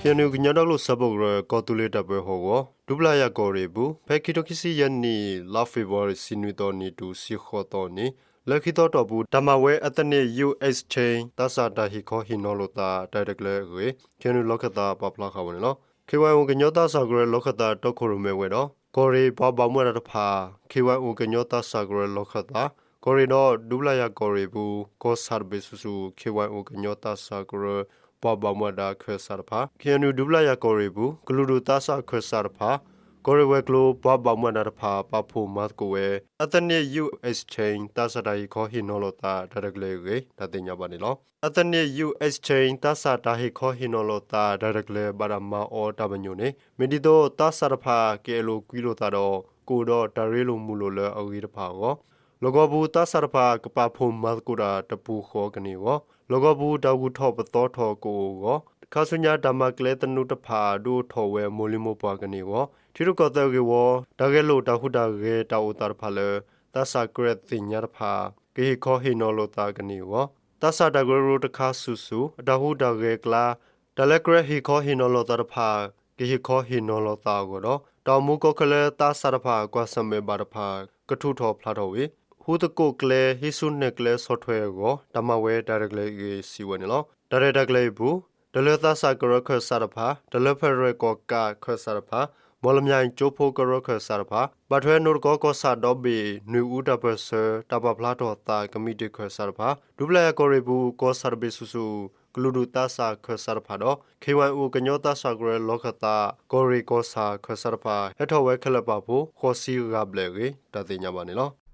ခ့ၣ်အဲၣ်ယူၣ် ကညီဒီကလုာ်စၢဖှိၣ်ကရၢ ကီၢ်သူလ့ၤတၢ်ပၢဟီၣ်ကဝီၤ ဒူပျၢ်ယၤကီၢ်ရ့ၣ်အပူၤ ဖဲခံထိခံဆံယဲၢ်နံၣ် လါဖ့ၤဘြူၤအါရံၤ ဆံနွံသီနံၤတုၤ ဆံဃိးသီနံၤ လၢခံသီတီၢ်ပူၤ တၢ်မၤဝဲ Ethnic Youth Exchange သးစၢ်တၢ်ဟ့ၣ်ခီဟ့ၣ်နီၤလိာ်သး တၢ်ရဲၣ်တၢ်ကျဲၤအဂ့ၢ် ခ့ၣ်အဲၣ်ယူၣ် လီၢ်ခၢၣ်သးပာ်ဖျါဃာ်ဝဲန့ၣ်လီၤ. ခ့ၣ်ဝဲၣ်အိၣ် ကညီသးစၢ်ကရၢလီၢ်ခၢၣ်သး တီခိၣ်ရိၣ်မဲဝဲဒီး ကီၢ်ရ့ၣ်ပှၤဘၣ်မူဘၣ်ဒါတဖၣ် ခ့ၣ်ဝဲၣ်အိၣ် ကညီသးစၢ်ကရၢလီၢ်ခၢၣ်သး ကီၢ်ရ့ၣ်ဒီးဒူပျၢ်ယၤကီၢ်ရ့ၣ်အပူၤ ကီၢ်ဆၣ်တဘ့ၣ်ဆူၣ်ဆူၣ် ခ့ၣ်ဝဲၣ်အိၣ် ကညီသးစၢ်ကရၢ ပှၤဘၣ်မူဘၣ်ဒါခၢၣ်စးတဖၣ် ခ့ၣ်အဲၣ်ယူၣ် ဒူပျၢ်ယၤကီၢ်ရ့ၣ်အပူၤ ကလုာ်ဒူၣ်သးစၢ်ခၢၣ်စးတဖၣ် ကီၢ်ရ့ၣ်ဝဲၤကျိၤ ပှၤဘၣ်မူဘၣ်ဒါတဖၣ် ပာ်ဖှိၣ်မၤသကိးဝဲ Ethnic Youth Exchange သးစၢ်တၢ်ဟ့ၣ်ခီဟ့ၣ်နီၤလိာ်သး တၢ်ရဲၣ်တၢ်ကျဲၤအဂ့ၢ် တၢ်သ့ၣ်ညါဘၣ်န့ၣ်လီၤ. Ethnic Youth Exchange သးစၢ်တၢ်ဟ့ၣ်ခီဟ့ၣ်နီၤလိာ်သး တၢ်ရဲၣ်တၢ်ကျဲၤ ဘၣ်တၢ်မၤအီၤတၢ်ပညိၣ်န့ၣ် မ့ၢ်ဒ်သိးသးစၢ်တဖၣ် ကအဲၣ်လိာ်ကွံလိာ်သးဒီး ကအိၣ်ဒီးတၢ်ရ့လိာ်မုာ်လိာ်လၢအဂ့ၤတဖၣ်အဂီၢ်, လီၢ်ကဝီၤပူၤသးစၢ်တဖၣ် ကပာ်ဖှိၣ်မၤသကိးတၢ်တပူၤဃီကန့ၢ်အဂီၢ်, လီၢ်ကဝီၤပူၤတၢ်ဂုၤထီၣ်ပသီထီၣ်ကအိၣ်အဂီၢ်, ခါဆူညါတၢ်မၤကျဲသနူတဖၣ် ဒုးအိၣ်ထီၣ်ဝဲမိၢ်လံၤမိၢ်ပှၢ်ကန့ၢ်အဂီၢ်, ထံရူၢ်ကီၢ်သဲးဂ့ၢ်ဝီ တၢ်ဂဲၤလိာ်တၢ်ဟူးတၢ်ဂဲၤတၢ်အိၣ်သးတဖၣ်လၢ သးစၢ်ကြၢးသ့ၣ်ညါတဖၣ် ကဟ့ၣ်ခီဟ့ၣ်နီၤလိာ်သးကန့ၢ်အဂီၢ်, သးစၢ်တၢ်ကရၢကရိတခါဆူၣ်ဆူၣ် အတၢ်ဟူးတၢ်ဂဲၤအကျါ တၢ်လၢကြၢးဟ့ၣ်ခီဟ့ၣ်နီၤလိာ်သးတဖၣ် ကဟ့ၣ်ခီဟ့ၣ်နီၤလိာ်သးအဂီၢ်ဒီး တၢ်အိၣ်မူကီၢ်ချၢလၢသးစၢ်တဖၣ် ကွၢ်ဆၢၣ်မဲာ်ဘၣ်တဖၣ် ကထူးထီၣ်ဖျါထီၣ်ဝံၤ ဟူးသကိးကျဲ ဟံးဆူနဲၣ်ကျဲဆီၣ်ထွဲအဂီၢ် တၢ်မၤဝဲတၢ်ရဲၣ်တၢ်ကျဲၤအဂ့ၢ် စံးဝဲန့ၣ်လီၤ. တၢ်ရဲၣ်တၢ်ကျဲၤအံၤအပူၤ တၢ်လၢသးစၢ်ကရၢခၢၣ်စးတဖၣ်, တၢ်လၢဖဲၣ်ရဲၣ်ကီၢ်ကးခၢၣ်စးတဖၣ်, မီၢ်လမၠဲၣ်ကၠိဖိကရၢခၢၣ်စးတဖၣ်, ဘၣ်ထွဲနိၣ်တကီကီၢ်ဆၣ်ဒီဘ့ၣ် နွံအူတၢ်ပၢၢ်ဆၢ တၢ်ပာ်ဖျါထီၣ်သးကမံးတံာ်ခၢၣ်စးတဖၣ်, ဒူပျၢ်ယၤကီၢ်ရ့ၣ်အပူၤ ကီၢ်ဆၣ်တဘ့ၣ်ဆူၣ်ဆူၣ် ကလုာ်ဒူၣ်သးစၢ်ခၢၣ်စးတဖၣ်ဒီး ခ့ၣ်ဝဲၣ်အိၣ် ကညီသးစၢ်ကရၢလီၢ်ခၢၣ်သး ကီၢ်ရ့ၣ်ကီၢ်ဆၣ်ခၢၣ်စးတဖၣ် ဟဲထီၣ်ဝဲခဲလၢာ်ပာ်ဖှိၣ် ဃိးဆံဂၤဘျဲၣ်အဂ့ၢ် တၢ်သ့ၣ်ညါဘၣ်န့ၣ်လီၤ.